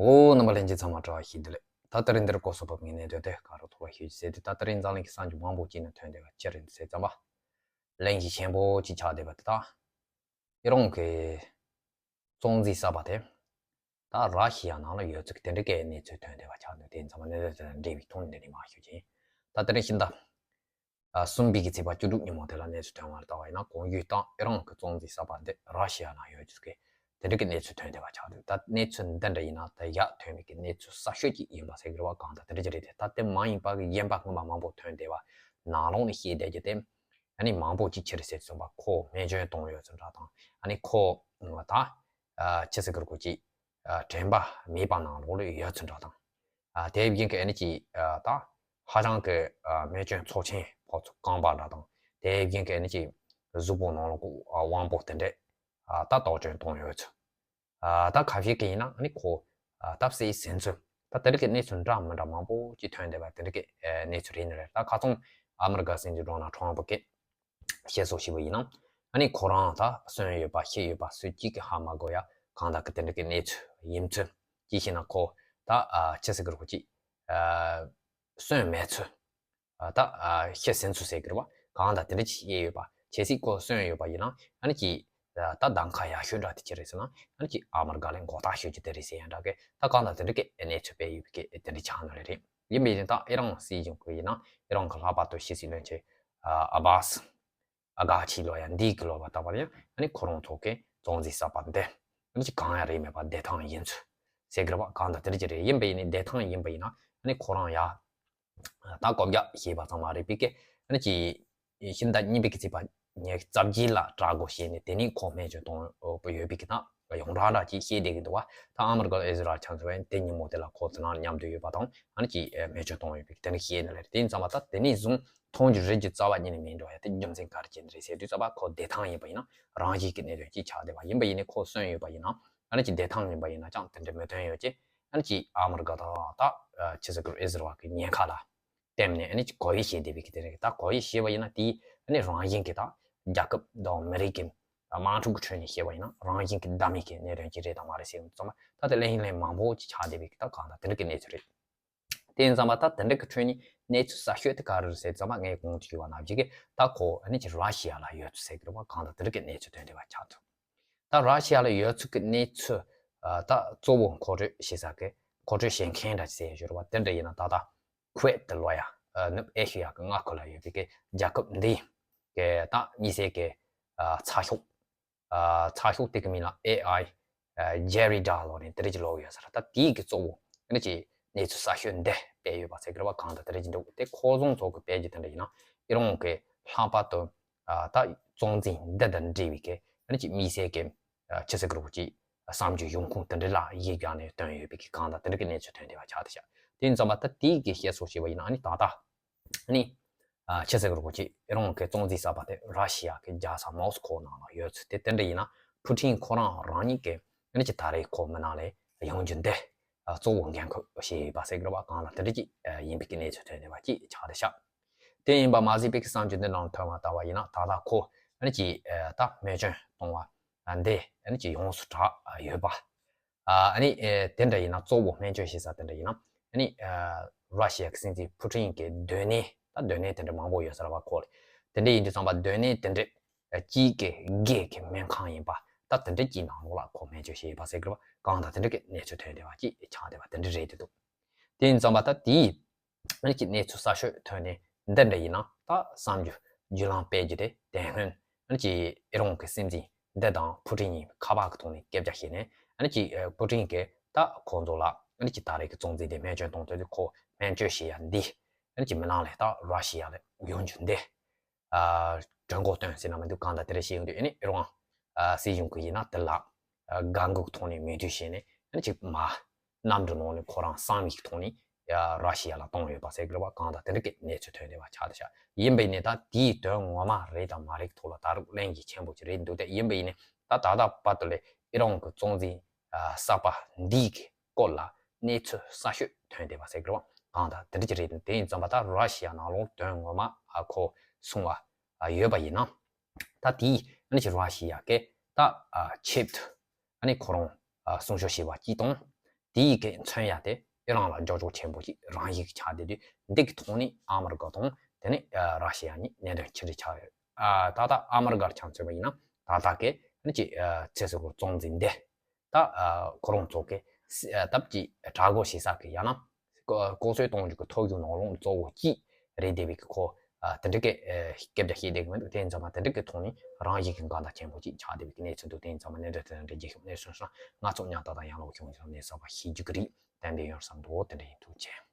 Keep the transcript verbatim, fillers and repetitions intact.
འོ། རྣམ་པ་ལྷན་རྒྱས་ཚང་མ་བཀྲ་ཤིས་བདེ་ལེགས། ད་ལྟ་རིང་འདིར་སྐོར་སོགས་བབ་ངེས་གནས་དོན་དེ་ག་རུ་ཐོག་ལ་ཤོད་ཅིག་ཟེར་དུས། ད་ལྟ་རིང་འཛམ་གླིང་གི་གསར་འགྱུར་མང་པོ་ཅིག་ནས་ཐོན་བསྡད་པ་ཅི་རེད་འདུག་ཟེར་ཙམ་པ། གླེང་གཞི་ཆེན་པོ་ཅིག་ཆགས་བསྡད་པ་དེ་དག་ཨི་རོང་གི་གཙོ་འཛིན་གསར་པ་དེ་ད་ར་ཤི་ཡ་ནང་ལ་ཡོད་ཚུལ་གྱི་དེ་འདྲ་གི་གནས་ཚུལ་ཐོན་བསྡད་པ་ཆགས་འདུག་དེ་ཚང་མ་གནས་ཚུལ་དེ་དང་འབྲེལ་བའི་ཐོག་ནས་འདི་ནས་མར་ཞུ་གི་ཡིན། ད་དེ་རིང་ཕྱི་ཟླ་ཨ་གསུམ་པའི་གི་ཚེས་པ་བཅུ་དྲུག་ཉིན་མོ་དེ་ལ་གནས་ཚུལ་ཐོན་པ་ལ་ལྟ་བ་ཡིན་ན། གོང་ཞུས་ལྟར་ཨི་རོང་གི་གཙོ་འཛིན་གསར་པ་འདི་ར་ཤི་ཡ་ནང་ཡོད་ཚུལ་གྱི་དེ་འདྲ་གི་གནས་ཚུལ་ཐོན་བསྡད་པ་ཆགས་འདུག་ད་གནས་ཚུལ་འདི་འདྲ་ཡིན་ན་ད་ཡག་ཐོན་པའི་གི་གནས་ཚུལ་གསར་ཤོས་ཅིག་ཡིན་པ་ཟེར་གི་རེད་བ། གང་ལྟར་དེ་འདྲ་ཅིག་རེད་དེ། ད་དེ་མ་ཡིན་པ་གི་གཞན་པ་སྔོན་མ་མང་པོ་ཐོན་བསྡད་པ་ནང་ལོགས་ནས་བཤད་བསྡད་རྒྱུ་དེ། ཨ་ནི་མང་པོ་ཅིག་ཅི་རེད་ཟེར་ཙམ་པ་ཁོ་རྨས་སྐྱོན་བཏང་ཡོད་ཚུལ་འདྲ་དང་། ཨ་ནི་ཁོ་ད་ཨ་ཅི་ཟེར་གི་རེད། ཁོ་ཅིག་ཨ་དྲན་པ་མེད་པ་ནང་ལོགས་ལ་ཡོད་ཚུལ་འདྲ་དང་། ཨ་དེ་བཞིན་གི་ཨ་ནི་ཅིག་ཨ་ད་ཧ་ཅང་གི་ཨ་རྨས་སྐྱོན་ཚབས་ཆེན་ཕོག་ཚུལ་རྐང་པ་འདྲ་དང་། དེ་བཞིན་གི་ཨ་ནི་ཅིག་གཟུགས་པོ་ནང་ལོགས་ཀྱི་ཨ་དབང་པོ་དེ་འདྲས་ཨ་ད་དོགས་ཅན་བཏང་ཡོད་ཚུལ། ཨ་ད་ཁ་ཤས་ཀྱིས་ཡིན་ན་ཨ་ནི་ཁོ་ཨ་ད་བསད་ཟིན་ཚུལ། ད་དེ་འདྲ་གི་གནས་ཚུལ་འདྲ་མི་འདྲ་མང་པོ་ཅིག་ཐོན་བསྡད་པ་དེ་འདྲ་གི་ཨ་གནས་ཚུལ་རེད་ནི་རེད། ད་ཁ་སང་ཨ་མི་རི་ཀ་སྲིད་འཛིན་ཌོ་ནལ་ཊམ་པ་གིས་བཤད་སྲོལ་ཞིག་ཡིན་ན། ཨ་ནི་ཁོ་རང་ད་གསོན་ཡོད་པ་ཤི་ཡོད་པ་སུ་གཅིག་གིས་ཧ་མ་གོ་ཡ། གང་ལྟར་གི་དེ་འདྲ་གི་གནས་ཚུལ་ཡིན་ཚུལ། ཅི་ཞེ་ན་ཁོ་ད་ཨ་ཅི་ཟེར་གི་རེད། ཁོ་ཅིག་ཨ་གསོན་མེད་ཚུལ། ཨ་ད་ཨ་ཤི་ཟིན་ཚུལ་ཟེར་གི་རེད་བ། གང་ལྟར་དེ་འདྲ་ཅིག་བཤད་ཡོད་པ། གལ་སྲིད་ཁོ་གསོན་ཡོད་པ་ཡིན་ན་ཨ་ནི་ཅིག་ཨ་ད་གདམ་ཁ་ཡག་ཤོས་འདྲ་དེ་ཅི་རེད་ཟེར་ན། ཨ་ནི་ཅིག་ཨ་མི་རི་ཀ་ལ་མགོ་བཏགས་ཤོས་ཅིག་དེ་རེད་ཟེར་ཡ་འདྲ་གི། ད་གང་ལྟར་དེ་འདྲ་གི་གནས་ཚུལ་སྤེལ་ཡོད་པའི་གི་དེ་འདྲ་ཆགས་ནི་རེད། ཡིན་པ་ཡིན་ན་ད་ཨི་རན་སྲིད་གཞུང་གི་ཡིན་ན། ཨི་རན་གི་ལྷག་པར་དུ་ཕྱི་སྲིད་བློན་ཆེན་ཨ་ཨ་བྷ་སི་ཨ་གྷ་ཆི་ལོ་ཡ་འདི་གི་ལོ་བ་ལྟ་བ་ཡིན་ན། ཨ་ནི་ཁོ་རང་ཚོ་གི་གཙོ་འཛིན་གསར་པ་འདི་ཨ་ནི་ཅིག་གང་ཡང་རེད་མེད་པ་བདེ་ཐང་ཡིན་ཚུལ་ཟེར་གི་རེད་བ། གང་ལྟར་དེ་འདྲ་ཅིག་རེད། ཡིན་པ་ཡིན་ནའི་བདེ་ཐང་ཡིན་པ་ཡིན་ན་ཨ་ནི་ཁོ་རང་ཡ་ད་ལྐོག་རྒྱག་བྱས་པ་ཙམ་མ་རེད་པའི་གི། ཨ་ནི་ཅིག་ཕྱི་ཟླ་གཉིས་པའི་གི་ཚེས་པ་ཉི་ཤུ་རྩ་བརྒྱད་ལ་དྲག་དགོས་བྱས་ནས་དེ་ནས་ཁོ་རྨས་སྐྱོན་གཏོང་ཡོད་པའི་གི་ད་ཡོངས་གྲགས་འདྲ་ཅིག་བཤད་བསྡད་ཀྱི་འདུག་བ། ད་ཨ་མི་རི་ཀ་ཨི་ཟི་རལ་ཕྱོགས་ཚོ་དེ་ཉིན་མོ་དེ་ལ་ཁོ་དེ་ནང་མཉམ་དུ་ཡོད་པ་དང་། ཨ་ནི་ཅིག་རྨས་སྐྱོན་གཏོང་ཡོད་པའི་གི་དེ་འདྲ་བཤད་ནི་རེད། དེ་ཡིན་ཙམ་པ་ད་དེ་ནས་བཟུང་མཐོང་རྒྱུ་རིག་རྒྱུ་རྩ་བ་ཉིད་ནས་མེད་འགྲོ་ཡ། དེ་རྒྱུ་མཚན་ག་རེ་བྱས་ནི་རེད་ཟེར་དུས་ཙམ་པ་ཁོ་བདེ་ཐང་ཡིན་པ་ཡིན་ན། རང་བཞིན་གྱི་གནད་དོན་ཅིག་ཆགས་བསྡད་པ་ཡིན་པ་ཡིན་ནའི། ཁོ་གསོན་ཡོད་པ་ཡིན་ན། ཨ་ནི་ཅིག་བདེ་ཐང་ཡིན་པ་ཡིན་ན་ཅང་དེ་འདྲ་མི་ཐོན་ཡོད་ཅེས། ཨ་ནི་ཅིག་ཨ་མི་རི་ཀ་དང་ད་ཕྱི་སྲིད་ཨི་ཟི་རལ་གི་ཉེན་ཁ་ལ་བརྟེན་ནས་ཨ་ནི་ཅིག་གོ་ཡི་བྱེད་བསྡད་པའི་གི་དེ་རེད། ད་གོ་ཡི་བྱས་པ་ཡིན་ན་དེ་ཨ་ནི་རང་བཞིན་གྱི་ད་རྒྱལ་ཁབ་དང་མི་རིགས་ཀྱི་དམག་འཁྲུག་གི་ཁྲོད་ནས་བཤད་པ་ཡིན་ན་རང་བཞིན་གྱི་བདག་མེད་ཀྱི་གནད་དོན་ཅིག་རེད་དམ་མ་རེད་ཟེར་ཙམ་པ། ད་དེ་གླེང་གླེང་མང་པོ་ཅིག་ཆགས་བསྡད་པའི་གི་ད་གང་ལྟར་དེ་འདྲ་གི་གནས་ཚུལ་རེད། དེ་ཡིན་ཙམ་པ་ད་དེ་འདྲ་གི་ཁྲོད་ནས་གནས་ཚུལ་གསར་ཤོས་དེ་ག་རེ་རེད་ཟེར་ཙམ་པ། ངས་གོང་དུ་ཞུས་པ་ནང་བཞིན་གི་ད་ཁོ་ཨ་ནི་ཅིག་ར་ཤི་ཡ་ལ་ཡོད་ཚུལ་ཟེར་གི་རེད་བ། གང་ལྟར་དེ་འདྲ་གི་གནས་ཚུལ་ཐོན་བསྡད་པ་ཆགས་འདུག་ད་ར་ཤི་ཡ་ལ་ཡོད་ཚུལ་གི་གནས་ཚུལ་ཨ་ད་གཙོ་བོ་མཁོ་སྤྲོད་བྱེད་ས་གི་མཁོ་སྤྲོད་བྱེད་མཁན་འདྲ་ཟེར་ཞོར་བ་དེ་འདྲ་ཡིན་ན། ད་ལྟ་ཁུ་ཝེད་དེ་ལོ་ཡ་ཨ་ནུབ་ཨེ་ཤི་ཡ་གི་མངའ་ཁུལ་ལ་ཡོད་པའི་གི་རྒྱལ་ཁབ་འདི་གི་ད་དམིགས་བསལ་གི་ཨ་ཚགས་ཤོག་ཨ་ཚགས་ཤོག་དེ་གི་མིང་ལ་ཨེ་ཨའི་ཨ་ཇེ་རི་ཌ་ལོ་ནི་དེ་རིགས་ཀྱི་ལོ་ཡོད་ས་རེད། ད་དེའི་གི་གཙོ་བོ་ཨ་ནི་ཅིག་གནས་ཚུལ་གསར་ཤོས་འདི་སྤེལ་ཡོད་པ་ཟེར་གི་རེད་བ། གང་ལྟར་དེ་རིགས་ཀྱི་འདུག་དེ་ཁོ་ཚོ་ཚོ་གི་སྤེལ་རྒྱུ་དེ་འདྲ་ཡིན་ན་ཨི་རན་གི་ལྷག་པར་དུ་ཨ་ད་གཙོ་འཛིན་འདི་དང་འབྲེལ་བའི་གི་ཨ་ནི་ཅིག་དམིགས་བསལ་གི་ཨ་ཕྱི་སྲིད་ཀྱི་རོགས་ཀྱི་བསམ་བརྗོད་ཡོང་ཁུངས་དེ་འདྲ་ལ་གཞི་བཞག་ནས་བཏོན་ཡོད་པའི་གི་གང་ལྟར་དེ་འདྲ་གི་གནས་ཚུལ་ཐོན་བསྡད་པ་ཆགས་བསྡད་ཤག་དེ་ཡིན་ཙམ་པ་ད་དེའི་གི་བཤད་སྲོལ་བྱས་པ་ཡིན་ན་ཨ་ནི་ད་ལྟ་ནི། ཨ་ཕྱི་སྲིད་ཀྱི་རོགས་ཀྱི་ཨི་རན་གྱི་གཙོ་འཛིན་གསར་པ་དེ་ར་ཤི་ཡ་གི་རྒྱལ་ས་མོ་སི་ཁོ་ནང་ལ་ཡོད་ཚུལ་དེ་དེ་འདྲ་ཡིན་ན། ཕུ་ཊིན་ཁོ་རང་རང་ཉིད་ཀྱིས་ཨ་ནི་ཅིག་ད་རེས་ཁོ་མི་ནང་ལ་ཡོང་རྒྱུ་འདི་ཨ་གཙོ་བོ་འགན་འཁུར་བྱས་ཡོད་པ་ཟེར་གི་རེད་བ། གང་ལ་དེ་འདྲ་ཅིག་ཨ་ཡིན་པའི་གི་གནས་ཚུལ་ཐོན་བསྡད་པ་ཅིག་ཆགས་བསྡད་ཤག་དེ་ཡིན་པ་མ་ཟད་པའི་གི་བསམ་བརྗོད་འདི་ནང་ཐོན་པ་ལྟ་བ་ཡིན་ན། ད་ལྟ་ཁོ་ཨ་ནི་ཅིག་ཨ་ད་རྨས་སྐྱོན་གཏོང་བ་འདི་ཨ་ནི་ཅིག་ཡོངས་སུ་གྲགས་ཡོད་པ། ཨ་ནི་ཨེ་དེ་འདྲ་ཡིན་ན། གཙོ་བོ་སྨན་བཅོས་བྱེད་ས་དེ་འདྲ་ཡིན་ན། ཨ་ནི་ཨ་ར་ཤི་ཡ་གི་སྲིད་འཛིན་ཕུ་ཊིན་གྱི་སྡོད་གནས། ད་སྡོད་གནས་དེ་འདྲ་མང་པོ་ཡོད་ས་རེད་བ། ཁོ་ལ་དེ་འདྲ་ཡིན་དུས་ཙམ་པ་སྡོད་གནས་དེ་འདྲ་ཨ་གཅིག་གི་སྒེར་གྱི་སྨན་ཁང་ཡིན་པ། ད་དེ་འདྲ་གཅིག་ནང་ལོགས་ལ་ཁོ་སྨན་བཅོས་བྱེད་པ་ཟེར་གི་རེད་བ། གང་ལྟར་དེ་འདྲ་གི་གནས་ཚུལ་ཐོན་བསྡད་པ་ཅིག་ཆགས་བསྡད་པ་དེ་འདྲ་རེད་འདུག་དེ་ཡིན་ཙམ་པ་ད་དེའི་ཨ་ནི་ཅིག་གནས་ཚུལ་གསར་ཤོས་ཐོན་ནས་འདི་འདྲ་ཡིན་ན། ད་བསམ་རྒྱུ་བརྒྱུད་ལམ་སྤེལ་རྒྱུ་དེ་དེ་སྔོན་ཨ་ནི་ཅིག་ཨི་རན་གྱི་སྲིད་འཛིན་འདི་དང་ཕུ་ཊིན་གཉིས་ཁ་པར་གྱི་ཐོག་ནས་སྐད་ཆ་བཤད་ནས། ཨ་ནི་ཅིག་ཨ་ཕུ་ཊིན་གྱིས་ད་ཁོང་ཚོ་ལ་ཨ་ནི་ཅིག་ད་རེས་ཀྱི་གཙོ་འཛིན་དེ་སྨན་བཅོས་གཏོང་དུས་དེ་ཁོ་སྨན་བཅོས་བྱེད་ཡ་འདི་ཨ་ནི་ཅིག་མི་ནང་ལ་ད་ར་ཤི་ཡ་ལ་ཡོང་རྒྱུ་འདི་ཨ་གྲོས་འགོ་བཏོན་ཟེར་ན་མི་འདུག་གང་ལྟར་དེ་འདྲ་བཤད་ཡོང་དུས། ཨ་ནི་ཨི་རན་ཨ་སྲིད་གཞུང་གི་ཡིན་ན་དེ་ལ་ཨ་དགའ་འགུག་ཐོག་ནས་མོས་མཐུན་བྱས་ནས། ཨ་ནི་ཅིག་མ་གནམ་གྲུ་ནང་ནས་ཁོ་རང་གསང་བའི་ཐོག་ནས་ཡ་ར་ཤི་ཡ་ལ་བཏང་ཡོད་པ་ཟེར་གི་རེད་བ། གང་ལྟར་དེ་འདྲ་གི་གནས་ཚུལ་ཐོན་བསྡད་པ་ཆགས་བསྡད་ཤག་ཡིན་པ་ཡིན་ནའི་ད་དེའི་དོན་ངོ་མ་རེད་དམ་མ་རེད་ཐོག་ལ་ད་རུང་གླེང་གཞི་ཆེན་པོ་ཅིག་རེད་འདུག་སྟེ། ཡིན་པ་ཡིན་ནའི་ད་ད་ལྟ་བར་དུ་ལ་ཨི་རན་གྱི་གཙོ་འཛིན་ཨ་གསར་པ་འདིའི་གི་སྐོར་ལ་གནས་ཚུལ་གསར་ཤོས་ཐོན་བསྡད་པ་ཟེར་གི་རེད་བ། གང་ལྟར་དེ་འདྲ་ཅིག་རེད་འདུག་དེ་ཡིན་ཙམ་པ་ད་ར་ཤི་ཡ་ནང་ལོགས་དོན་ངོ་མ་ཨ་ཁོ་སོང་བ་ཨ་ཡོད་པ་ཡིན་ན། ད་དེའི་ཨ་ནི་ཅིག་ར་ཤི་ཡ་གི་ད་ཨ་ཆེད་དུ་ཨ་ནི་ཁོ་རང་ཨ་གསུང་བཤད་བྱས་པ་གཅིག་དང་། དེའི་གི་མཚོན་ཡ་དེ་ཨི་རན་ལ་འགྱུར་ལྡོག་ཆེན་པོ་ཞིག་རང་ཡིག་ཆགས་བསྡད་དུས། འདི་གི་ཐོག་ནས་ཨ་མི་རི་ཀ་དང་དེ་ནས་ཨ་ར་ཤི་ཡ་གཉིས་གནད་དོན་ཆེ་རུ་ཆགས་ཡོད། ཨ་ད་ལྟ་ཨ་མི་རི་ཀར་ཆ་མཚོན་པ་ཡིན་ན། ད་ལྟ་གི་ནི་ཅིག་ཨ་ཚེ་སྲིད་གོ་གཙོ་འཛིན་དེ་ད་ཨ་ཁོ་རང་ཚོ་གི་ཨ་སྟབས་ཀྱིས་དྲག་རྒོལ་བྱེད་ས་གི་ཡང་ན་ལྐོག་གསོད་གཏོང་རྒྱུ་གི་ཐབས་ཇུས་ནང་ལོགས་གཙོ་བོ་གཅིག་རེད་བསྡད་པའི་གི་ཁོ་ཨ་དེ་འདྲ་གི་ཨ་སྐད་ཆ་བཤད་བསྡད་གི་མི་འདུག་དེ་ཡིན་ཙང་མ་དེ་འདྲ་གི་ཐོག་ནས་རང་ཡིག་གི་འགལ་ཟླ་ཆེན་པོ་ཅིག་ཆགས་བསྡད་པའི་གི་གནས་ཚུལ་འདུག་དེ་ཡིན་ཙང་མ་གནད་དོན་དེ་འདྲ་རྒྱལ་ཁབ་གནས་ཚུལ་སོང་ན་ང་ཚོ་ཉམ་ཐག་དང་ཡང་ལོག་བྱུང་ཡོད་ནས་གསར་པ་ཤེས་རྒྱུ་གི་རེད། ཏན་ཏན་ཡོང་བསམ་འདུག་དེ་འདྲ་ཡིན། ཐུགས་རྗེ་ཆེ།